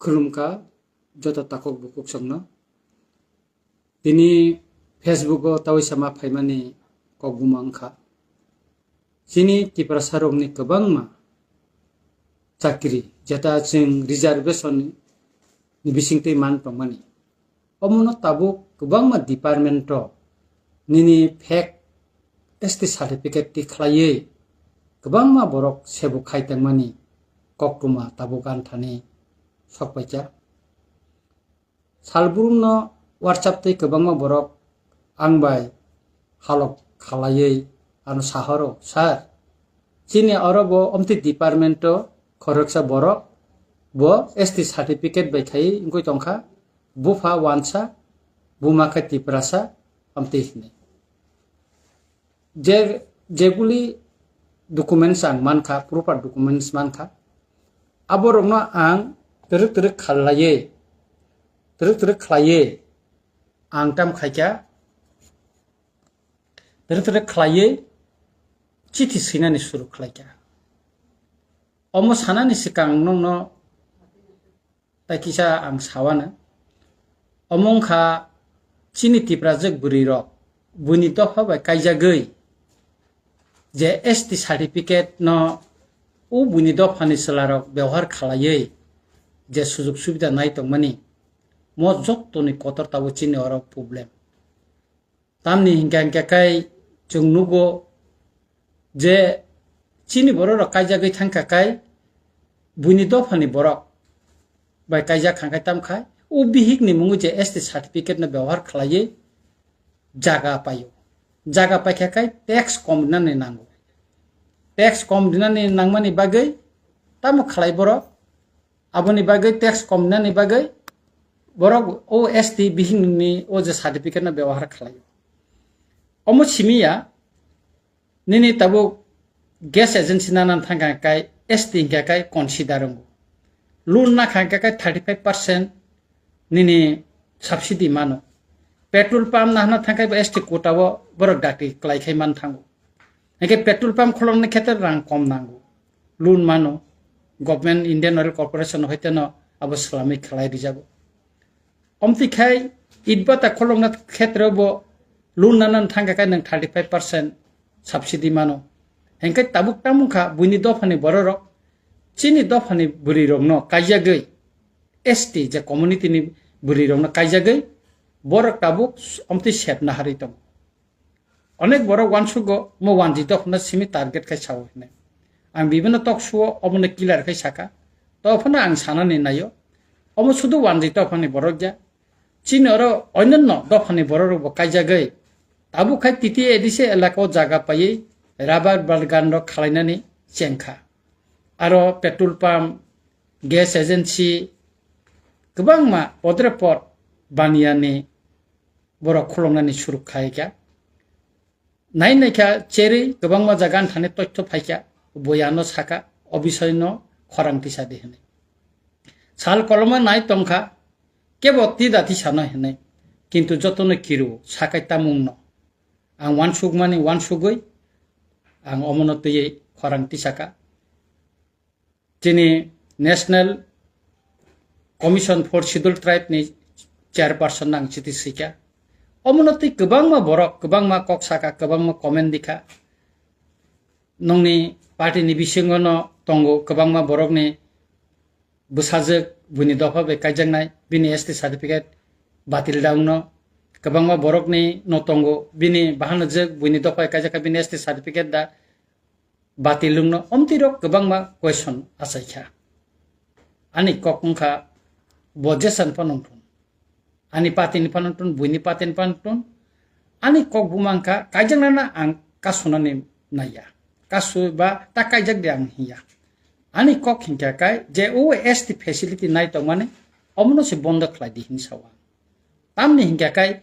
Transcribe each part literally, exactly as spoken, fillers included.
Khulumkha joto takhuk bukhuk songno. Tini Facebook o tawi sama phaimani kok buma wngkha. Chini Tiprasa rokni kwbangma chakri, jeta chwng reservation ni bisingtwi man tongmani. Omono tabuk kwbangma department o nini fake S T certificate ti khlaiwi kwbangma borok sebuk khai tongmani koktwma tabuk anthani sokpaikha. Salbrumno WhatsApp tei kwbangma borok ang bai halok khalaiwi ano sahoro, "Sir, chini oro bo omtwi department o khoroksa borok bo S T certificate bai khai wngwi tongkha, bupha wansa, buma khe Tiprasa," omtwi hwnwi. Je, jeguli documents ang mankha, proper documents mankha, aborokno ang twrwk twrwk khalaiwi, twrwk twrwk khlaiwi ang tam khaikha, twrwk twrwk khlaiwi chithi swinani suru khlaikha. Omo sanani swkang nokno tai kisa ang sawano. Omo wngkha chini Tiprajwk bwrwirok buini dopha bai kaijagwi je S T certificate no o buini dophani chwlarok bebohar khlaiwi je sujug subida nai tongmani, mo jottoni kotor tabuk chini oro problem. Tamni hinkha hinkha khai chwng nugo je chini borok rok kaijagwi thangkha khai buini dophani borok bai kaijak kha khai tam khai o bihik ni mungo je S T certificate no bebohar khlaiwi jaga paio. Jaga paikha khai tax kom rinani nango. Tax kom rinani nangmani bagwi tamo khlai borok? Aboni bagwi tax kom rinani bagwi borok o S T bihikni o je certificate no bebohar khlaio. Omo simi ya, nini tabuk gas agency nana thangkha kai S T hinkha kai consider wngo. Loan nakha hinkha kai thirty five percent nini subsidy mano. Petrol pump nahna thangkhai bo S T quota o borok dakti kwlai khai man thango. Hinkhe petrol pump kholongni khetre rang kom nango. Loan mano. Government Indian Oil Corporation hoiteno abo swlamwi khlai rijago. Omtwi khai itbata kholongna khetre bo loan nana thangkha kai nwng thirty five percent subsidy mano. Hinkhe tabuk tamo wngkha buini dophani bororok chini dophani bwrwirokno kaijagwi S T je community ni bwrwirokno kaijagwi borok tabuk omtwi sep naharwi tongo. Onek borok uansugo mo wanjwi dophano simi target khai sao hinwi. Ang bibino talk show o omono clear khai saka. To phano ang sanani naio. Omo sudu wanjwi dophani borok ya. Chini oro onyanno dophani borok rokbo kaijagwi tabuk khai T T A A D C elaka o jaga paiwi rubber bagan rok khalainani chengkha. Aro petrol pump, gas agency, kwbangma podre pod baniyani borok khuloknani suruk khai kha. Nai naikha cherwi kwbangma jaga ani thani toitho phaikha, boyano saka, o bisoyno khorang tisa di hwnwi. Sal koloma nai tongkha, kebo tida tisano hwnwi, kintu jotono kiru sakai tamungno. Ang uansukmani uansugwi ang omono twiwi khorang tisaka. Chini National Commission for Scheduled Tribe ni chairperson ang chiti sika. Omono twi kwbangma borok, kwbangma kok saka, kwbangma comment dikha. Nongni party ni bisingo no tongo kwbangma borok ni bwsajwk buini dopha bai kaijaknai, bini S T certificate batil da wngno. Kwbangma borok ni no tongo bini bahanajwk buini dopha bai kaijakha bini S T certificate da batil wngno, omtwi rok kwbangma question achaikha. Ani kok wngkha bo jesan phano wngthun. Ani party ni phano wngthun, buini party ni phano wngthun. Ani kok buma wngkha kaijaknana ang kasunani naiya. Kasu ba ta kaijak de ang hiya. Ani kok hinkha kai je o S T facility nai tongmani omono se bondo khlai di hinwi sao ang. Tamni hinkha kai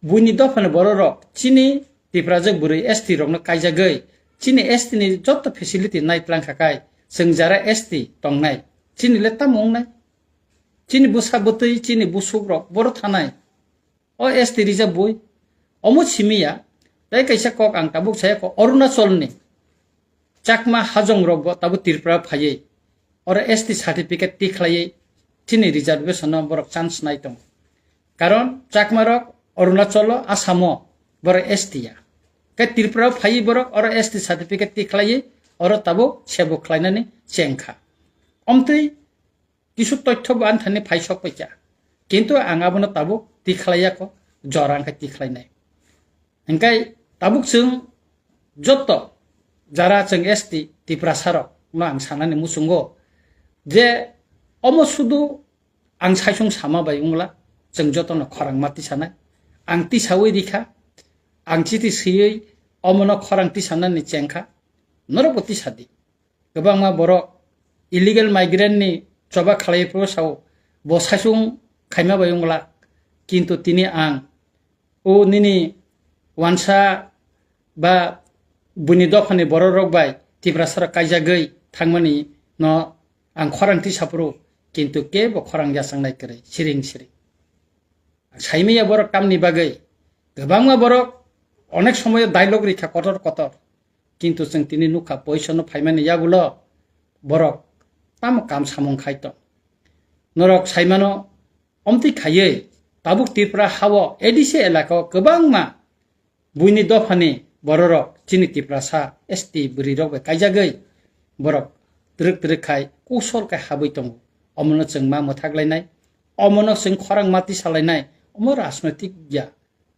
buini dophani bororok chini Tiprajwk bwrwi S T rokno kaijagwi chini S T ni joto facility nai tlang kha kai chwng jara S T tongnai chini le tamo wngnai? Chini bwsa bwtwi chini busukrok boro thanai o S T rijak bui. Omo simi ya tei kaisa kok ang tabuk saya kho Arunachalni Chakma hajong rokbo tabuk Tripura phaiwi oro S T certificate tikhlaiwi chini reservation no borok chance nai tongo. Karon Chakma rok Arunachal o, Assam o borok S T ya. Khe Tripura o phaiwi borok oro S T certificate tikhlaiwi oro tabuk sebo khlainani chengkha. Omtwi kisu toitho bo ani thani phai sok paikha. Kintu ang abono tabuk tikhlaiya ko, jora wngkha tikhlainai. Hingkai tabuk chwng joto jara chwng S T Tiprasa rok no ang sanani muchungo je omo sudu ang saisung sama bai wngla chwng jotono khorang ma tisanai. Ang tisawi rikha, ang chiti swiwi omono khorang tisanani chengkha, norokbo tisadi. Kwbangma borok illegal migrant ni choba khlai phuru sao bo saisung khaima bai wngla, kintu tini ang o nini wansa ba buini dophani borok rok bai Tiprasa rok kaijagwi thangmani no ang khorang tisa phuru, kintu kebo khorang yachang nai kwrwi siring siring. Saimaya borok tamni bagwi kwbangma borok onek somoyo dialogue rikha kotor kotor, kintu chwng tini nukha position no phaimani yagulo borok tamo kam samung khai tong. Norok saimano, omtwi khaiwi tabuk Tripura hao A D C elaka o kwbangma buini dophani bororok chini Tiprasa S T bwrwi rok bai kaijagwi borok twrwk twrwk khai kusol khai habwi tongo. Omono chwng ma mwthak lainai, omono chwng khorang ma tisa lainai, omo rajnoitik ya.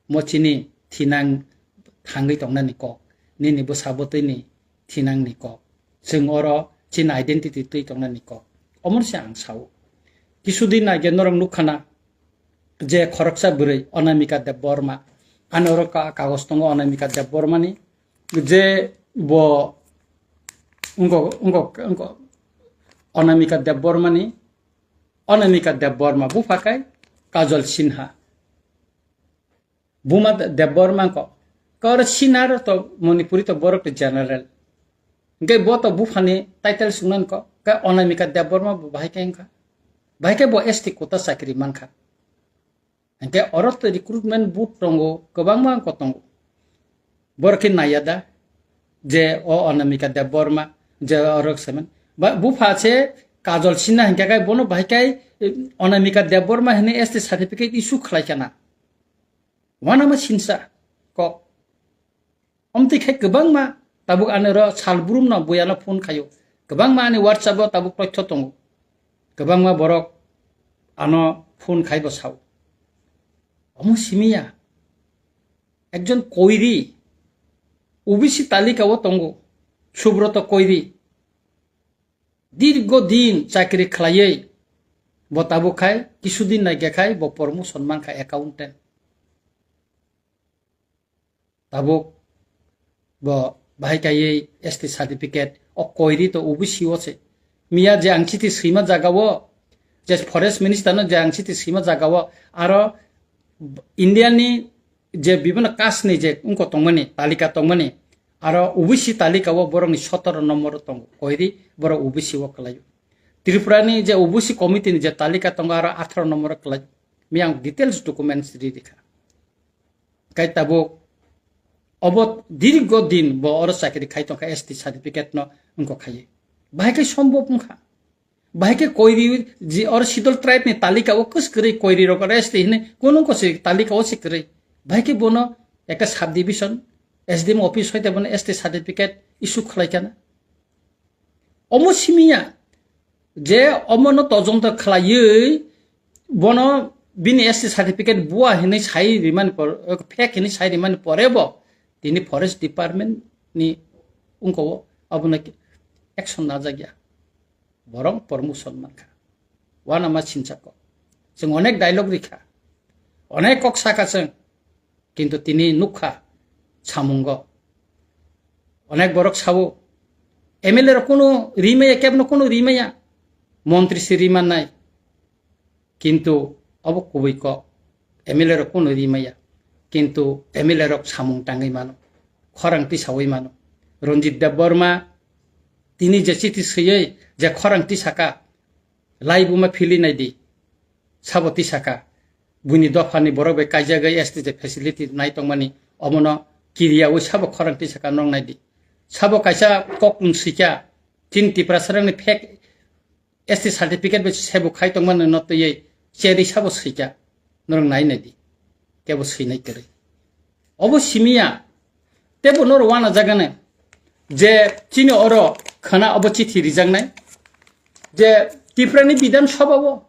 Mo chini thinang thangwi tongnani kok, nini bwsa bwtwini thinangni kok, chwng oro chini identity twi tongnani kok. Omono se ang sao. Kisudin aage norok nukha na je khoroksa bwrwi Anamika Debbarma, ani oro ka-, kagoj tongo Anamika Debbarmani, je bo wngkok, wngkok, wngkok Anamika Debbarmani, Anamika Debbarma bupha khe Kajol Sinha. Buma De-, Debbarma ko. Kor Sinar to Manipuri to borok to general. Hingke bo to buphani title sungnan ko. Ka Anamika Debbarma bo bahai khe wngkha. Bahai khe bo S T quota chakri mankha. Hingke oro to recruitment board tongo, kwbangma ko tongo. Borok khe naiya da je o Anamika Debbarma je oro semen. Ba bupha se Kajol Sinha hingke kai bono bahai kai, eh, Anamika Debbarma hini S T certificate issue khlai kana. Wanama sinsa kok. Omtwi khe kwbangma tabuk ani oro sal brumno buyano phone khaio. Kwbangma ani WhatsApp o tabuk toitho tongo. Kwbangma borok ano phone khaibo sao. Omo simiya. Ekjon koiri O B C talika o tongo. Subroto Koiri. Dirgo din chakri khlaiwi bo tabuk khai, kisudin naikhe khai bo promotion mankha accountant. Tabuk bo bahai kaiwi S T certificate o koiri to O B C o se. Miya je ang chiti swima jaga o, je forest minister no je ang chiti swima jaga o, aro India ni je bibhinno caste ni je wngko tongmani, talika tongmani, aro O B C talika o borok ni sotoro nombor tongo, koiri borok O B C o kwlaio. Tripura ni je O B C committee ni je talika tongo, aro atharo nombor kwlai. Miya ang details documents ri rikha. Kai tabuk obo dirgo din bo oro chakri khai tongkha S T certificate no wngko khaiwi. Bahai khe sombhob wngkha. Bahai khe koiri ji oro schedule tribe ni talika o kwswk kwrwi koiri rok oro S T hwnwi kunu wngko se talika o se kwrwi. Bahai khe bono ekta subdivision S D M office hoite bono S T certificate issue khlai kana. Omo simiya je omono todonto khlaiwi bono bini S T certificate bua hinwi sai rimani por, fake hinwi sai rimani pore bo tini forest department ni wngko abono action najak ya. Borok promotion mankha. Wanama sinchako. Chwng onek dialogue rikha. Onek kok saka chwng. Kintu tini nukha samungo. Onek borok sao, M L A rok kunu rimaya, kebno kunu rimaya. Montri se rimannai. Kintu obo kubui kok. M L A rok kunu rimaya. Kintu M L A rok samung tangwi mano. Khorang tisawi mano. Ranjit Debbarma tini je chiti swiwi je khorang tisaka, laibuma phili naidi. Sabo tisaka. Buini dophani borok bai kaijagwi S T je facility nai tongmani, omono kiriyawi sabo khorang tisaka nong naidi. Sabo kaisa kok nwng swikha, chini Tiprasarangni fake S T certificate bai sebuk khai tongmani no twiwi cheri sabo swikha. Norok nai nai di. Kebo swinai kwrwi. Obo simiya. Tebo noro wana jagane. Je chini oro khana obo chithi rijaknai. Je Tiprani Bidhan Sabha o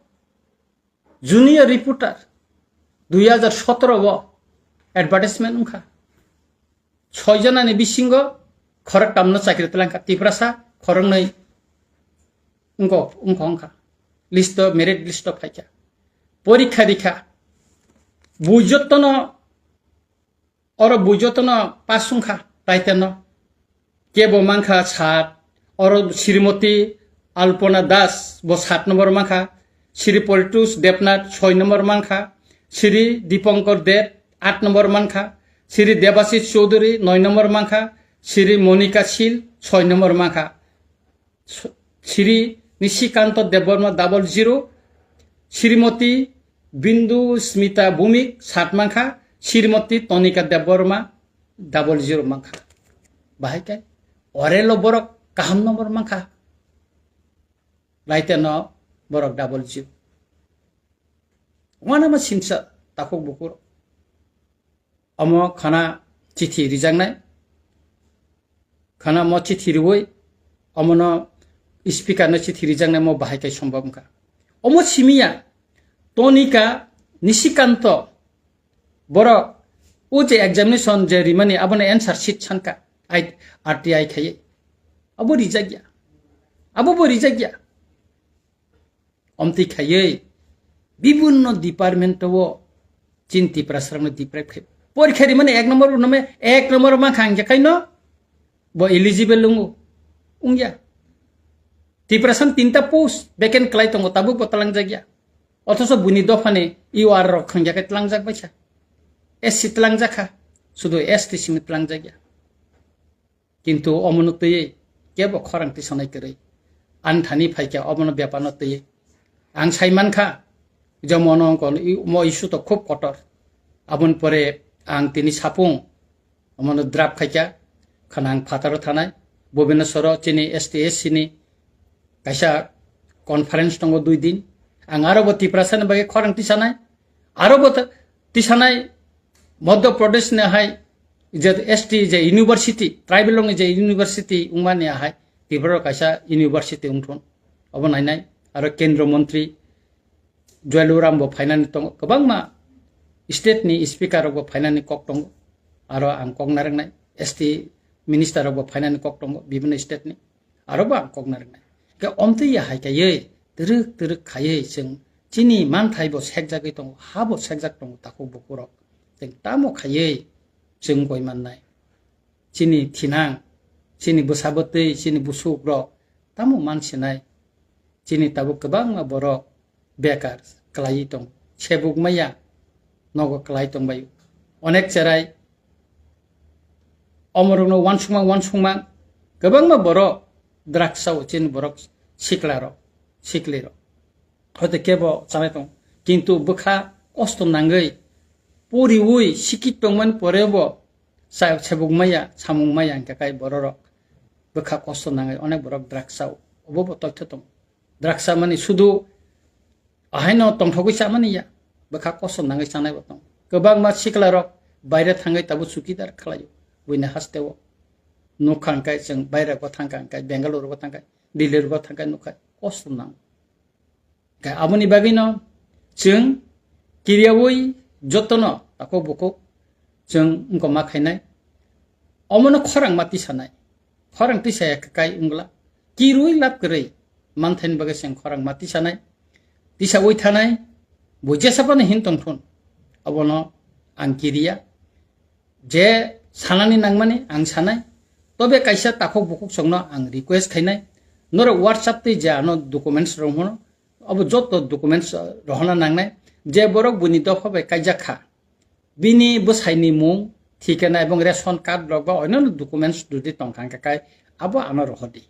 junior reporter dui hajar sotoro o advertisement wngkha. Soi jonani bisingo khoroktamno chakri twlangkha, Tiprasa khoroknwi wngkha, wngkha, wngkha. List o, merit list o phaikha. Porikha rikha. Bui jotono, oro bui jotono pass wngkha, title no. Kebo mankha sat, oro Srimoti Alpona Das bo sat number mankha, Sri Politus Debnath soi number mankha, Sri Dipankar Deb aat number mankha, Sri Debashis Choudhury noi number mankha, Sri Monika Sil soi number mankha, Sri Nishikanta Debbarma double zero, Srimoti Bindu Smita Bhumik sat mankha, Srimoti Tonika Debbarma double zero mankha. Bahai khe orelo borok kaham number mankha. Laite no borok double zero. Wanama simsa takhuk bukur. Omo khana chithi rijaknai. Khana mo chithi riwi omono speaker no chithi rijaknai mo bahai khe sombab wngkha. Omo simiya Tonika Nishikanto borok o je examination je rimani abono answer sheet sanka I, R T I khaiye. Abo rijakya. Abo bo rijakya. Omtwi khaiwi bibinno department o chin Tiprasarokno deprive khai. Porikha rimani ek number unome ek number mankha ang je kaino bo eligible wngo. Wngya. Tiprasan tinta post vacant klai tongo, tabuk bo twlangjakya. Othoso buini dophani U R rok khangya khe twlangjak baisa. S C twlangjakha, sudu S T simi twlangjakya. Kintu omono twiwi kebo khorang tisanai kwrwi. Ani thani phaikha omono bepar no twiwi. Ang sai mankha, je mono ongkon i-, mo issue to khub kotor. Aboni pore ang tini sapung omono draft khaikha, khana ang phataro thanai, Bhubaneswaro chini S T S C ni kaisa conference tongo dui din. Ang aro bo Tiprasa ni bagwi khorang tisanai, aro bo ta-, tisanai Madhya Pradesh ni hai je S T je university, tribal rokni je university wngmani ahai Tripura kaisa university wngthun. Obo nainai aro Kendra Mantri Jualu Ram bo phainani tongo, kwbangma state ni speaker rok bo phainani kok tongo. Aro ang kok narwknai S T minister rok bo phainani kok tongo bibinno state ni. Aro bo ang kok narwknai. Khe omtwi ya hai kaiwi twrwk twrwk khaiwi chwng chini manthai bo sekjagwi tongo, ha bo sekjak tongo takhuk bukurok. Chwng tamo khaiwi chwng koi mannai? Chini thinang, chini bwsa bwtwi, chini busukrok tamo mansinai? Chini tabuk kwbangma borok bekar kwlaiwi tongo, sebuk maya nogo kwlai tongbaio. Onek cherai omorokno uansukma uansukma kwbangma borok drugs o, chini borok siklarok, siklirok. Hoito kebo chanai tongo. Kintu bwkha kosto nangwi poriwi sikhi tongmani pore bo sa-, sebuk maya, samung maya hwnkhe kai bororok bwkha kosto nangwi onek borok drugs o. Obo bo totho tongo. Drugs mani sudu ahaino tongthogwi chamani ya, bwkha kosto nangwi chanai bo tongo. Kwbangma siklarok baire thangwi tabuk chukidar khlaio, buini hasteo. Nukha hwnkhe chwng bairego thangkha hwnkhe, Bengaluru bo thangkha, Delhi bo thangkha nukha, kosto nango. Khe aboni bagwino chwng kiriyawi jotono takhuk bukhuk chwng wngkoma khainai. Omono khorang ma tisanai. Khorang tisaya kai wngla. Kirwi lab kwrwi manthaini bagwi chwng khorang ma tisanai. Tisawi thanai. Bo jesa phano hin tongthun. Abono ang kiriya. Je sanani nangmani ang sanai. Tobe kaisa takhuk bukhuk chwngno ang request khainai. Norok WhatsApp twi je ano documents rok hwno. Obo joto documents, uh, rohorna nangnai. Je borok buini dopha bai kaijak kha, bini bwsaini mung, thikana ebong ration card rok ba onno documents jodi tongkha hwnkhe kai abo ano rohordi.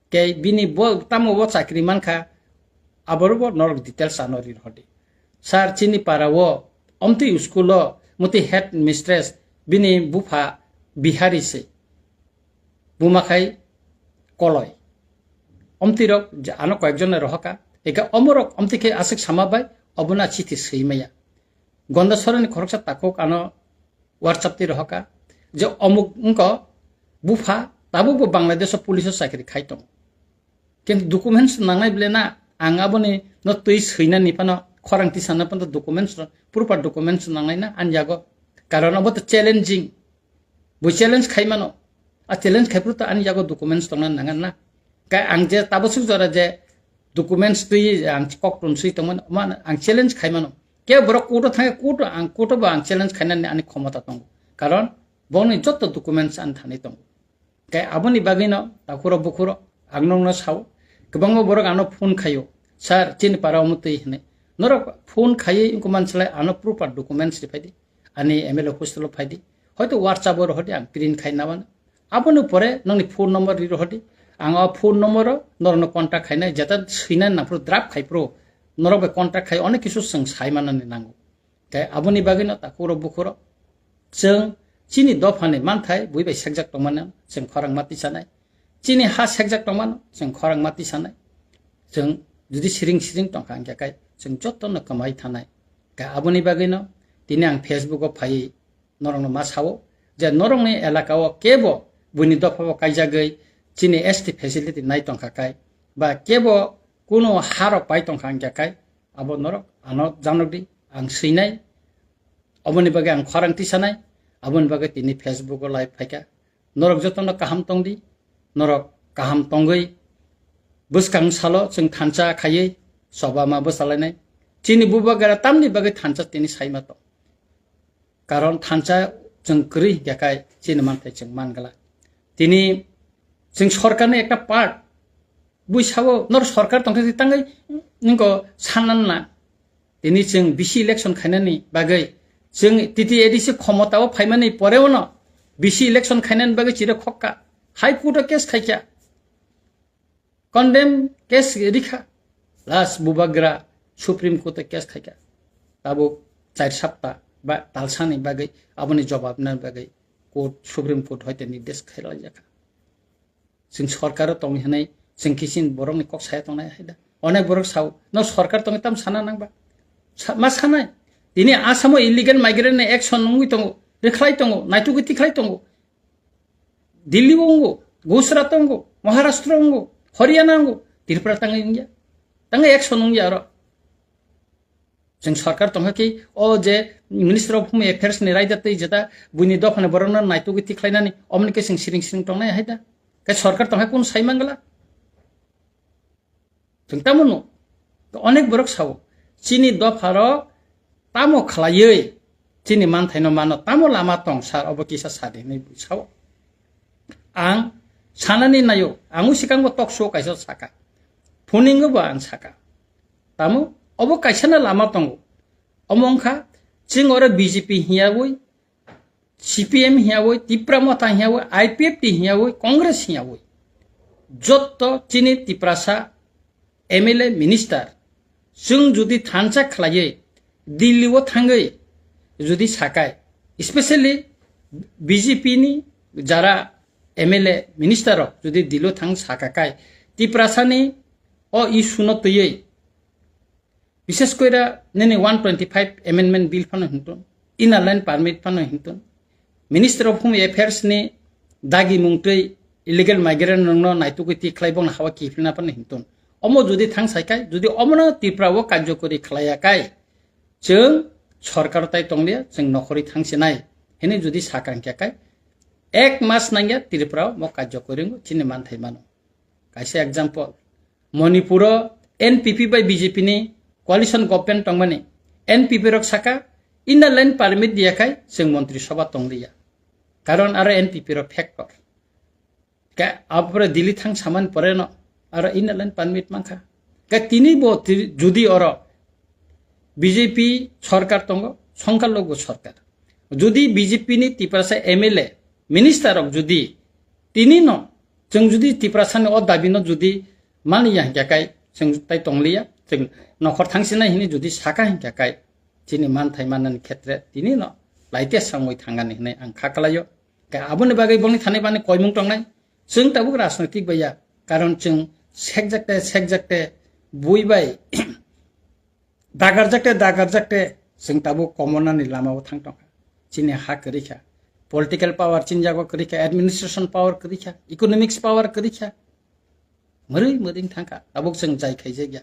Kei bini bo tamo bo chakri mankha, aboro bo norok details ano ri rohordi. Sir, chini para o omtwi school o motwi head mistress bini bupha Bihari se. Buma khai Koloi. omtwi rok je ano koyekjon rohoka, eka omorok omtwi khe aswk sama bai obono chithi swi maya. Gonda sorani khoroksa takhuk ano WhatsApp twi rohoka je omuk wngko bupha tabukbo Bangladesh o police o chakri khai tongo. Kintu documents nangnai bole na, ang aboni no twi swinani phano, khorang tisana phano documents, proper documents nangnai na ani yago. Karon abo to challenging. Bo challenge khai mano. A challenge khai phuru to ani yago documents tongna nangan na. Kai ang je tabo suk jora je documents twi ang kok tun swi tongmano, man ang challenge khai mano. Ke borok court o thangwi court o ang court o bo ang challenge khainani ani khomota tongo. Karon boni jotto documents ani thani tongo. Khe aboni bagwino takhuro bukhuro ang nokno sao, kwbangma borok ano phone khaio, "Sir, chini para omo twi," hwnwi. Norok phone khaiwi wngkha mansalai ano proper documents ri phaidi, ani M L A hostel o phaidi, hoito WhatsApp o rohordi, ang print khai nabana. Aboni pore nokni phone number ri rohordi, ang o phone number o norokno contact khainai, jeta swinani nangphuru draft khai phuru norok bai contact khai onek kisu chwng sai manani nango. Khe aboni bagwino takhuro bukhuro chwng chini dophani manthai bui bai sekjak tongmano chwng khorang ma tisanai. Chini ha sekjak tongmano chwng khorang ma tisanai. Chwng jodi siring siring tongkha hwnkhe kai chwng jotono kwmai thanai. Khe aboni bagwino tini ang Facebook o phaiwi norokno ma sao je norokni elaka o kebo buini dopha o kaijagwi chini S T facility nai tongkha kai ba kebo kuno harok pai tongkha hwnkhe kai abo norok ano janokdi, ang swinai, aboni bagwi ang khorang tisanai, aboni bagwi tini Facebook o live phaikha. Norok jotono kaham tongdi, norok kaham tongwi bwskang salo chwng thansa khaiwi choba ma bwsalainai. Chini bubagra tamni bagwi thansa tini saima tong. Karon thansa chwng kwrwi hwnkhe kai chini manthai chwng mangla. Tini chwng sorkarni ekta part bui sao nor sorkar tongkhe tangwi ningko sannan na. Tini chwng bisi election khainani bagwi chwng T T A D C khomota o phaimani pore ono bisi election khainani bagwi chire khokka. High Court o case khaikha. Condemn case rikha. Last bubagra Supreme Court o case khaikha. Tabuk char sapta ba talsani bagwi aboni jobab nani bagwi court, Supreme Court hoite nirdesh khailaijakha. Chwng sorkaro tongwi hwnwi chwng kisin borokni kok saya tongnai hai da. Onek borok sao, "No sorkar tongwi tam sana nangba?" Sa-, ma sanai? Tini Assam o illegal migrant ni action wngwi tongo, rikhlai tongo, naitugwi tikhlai tongo. Delhi o wngo, Gujarat o wngo, Maharashtra o wngo, Haryana o wngo, Tripura tangwi wngya. Tangwi action wngya oro. Chwng sorkar tongkha ki o je Minister of Home Affairs ni raida twi jeta buini dophani borokno naitugwi tikhlainani omoni khe chwng siring siring tongnai hai da. Khe sorkar tongkha kunu sai mangla? Chwng tamo no onek borok sao, chini dopharok tamo khlaiwi chini manthaino mano, tamo lama tong sir, obo kisa sadi hinwi sao. Ang sanani naio, ang o sikango talk show kaisa saka, phuningo bo ang saka. Tamo obo kaisano lama tongo. Omo wngkha chwng oro B J P hiyawi, C P M hiyawi, Tipra Motha hiyawi, I P F T hiyawi, Congress hiyawi, jotto chini Tiprasa M L A minister chwng jodi thansa khlaiwi Delhi o thangwi jodi sakai, especially B J P ni jara M L A minister rok jodi Delhi o thang sakakai, Tiprasani o issue no twiwi, bishes koira nini one twenty five amendment bill phano hintun, inner line permit phano hintun, Minister of Home Affairs ni dagi mungtwi illegal migrant rokno naitugwi tikhlai bongni hawa kiphilna phano hintun. Omo jodi thang saikai, jodi omono Tripura o karjokori khlaiyakai, chwng sorkar tai tonglia, chwng nokhorwi thangsinai hinwi jodi sakang kyakai, ek mas nangya Tripura o mo karjokori wngo chini manthai mano. Kaisa example, Manipur o N P P bai B J P ni coalition government tongmani, N P P rok saka inner line permit diyakhai chwng montri sabha tongliya. Karon aro N P P rok factor. Ka-, apore Delhi thang samani pore no aro inner line permit mankha. Ka tini bo ti-, judi oro B J P sorkar tongo, songkar logo sorkar. Judi B J P ni Tiprasa M L A, minister rok judi tini no, chwng judi Tiprasa ni o dabi no judi mani ya hingkha kai, chwng tai tongliya, chwng nokhor thangsinai hini judi saka hingkha kai, chini manthai mannani khetre tini no laite sangwi thangani hinwi ang kha kalaio. Ka aboni bagwi bongni thani bani koimung tongnai. Chwng tabuk rajnoitik bai ya. Karon chwng sekjakte sekjakte bui bai dagarjakte dagarjakte chwng tabuk komonani lamao thang tongkha. Chini ha kwrwi kha, political power chini jago kwrwi kha, administration power kwrwi kha, economics power kwrwi kha, mwrwi mwrwi thangkha, tabuk chwng jai khaijakya.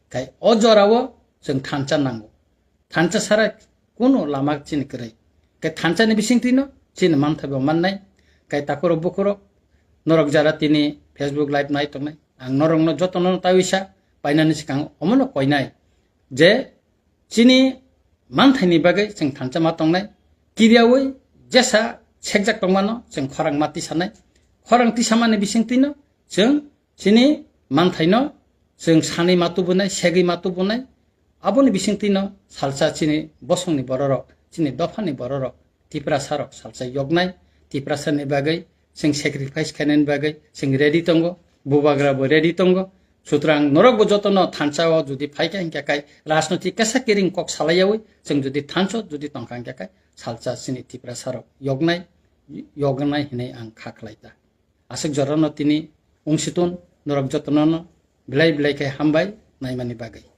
Khai o jorao chwng thansa nango. Thansa sara kuno lama chini kwrwi. Khe thansa ni bising tino chini manthai bo mannai. Khe takuro bukuro norok jara tini Facebook live nai tongnai. Ang norok no joto no tawisa painani sikang omono koinai je chini manthai ni bagwi chwng thansa ma tongnai. Kiriyawi jesa sekjak tongmano chwng khorang ma tisanai. Khorang tisamani bising tino chwng chini manthaino chwng sanwi ma tubunai, segwi ma tubunai, aboni bisingtwino salsa chini bosongni bororok, chini dophani bororok, Tiprasarok salsa yoknai, Tiprasani bagwi chwng sacrifice khainani bagwi chwng ready tongo, bubagra bo ready tongo. Sutrang norokbo jotono thansa o jodi phaikha hinkhe kai rajnotik kesa kiring kok salaiyawi chwng jodi thansa o jodi tongkha hinkhe kai salsa chini Tiprasarok yoknai, yoknai hinwi ang kha khlaita. Aswk jorano tini wngsitun norok jotono belai belai khe hambai naimani bagwi.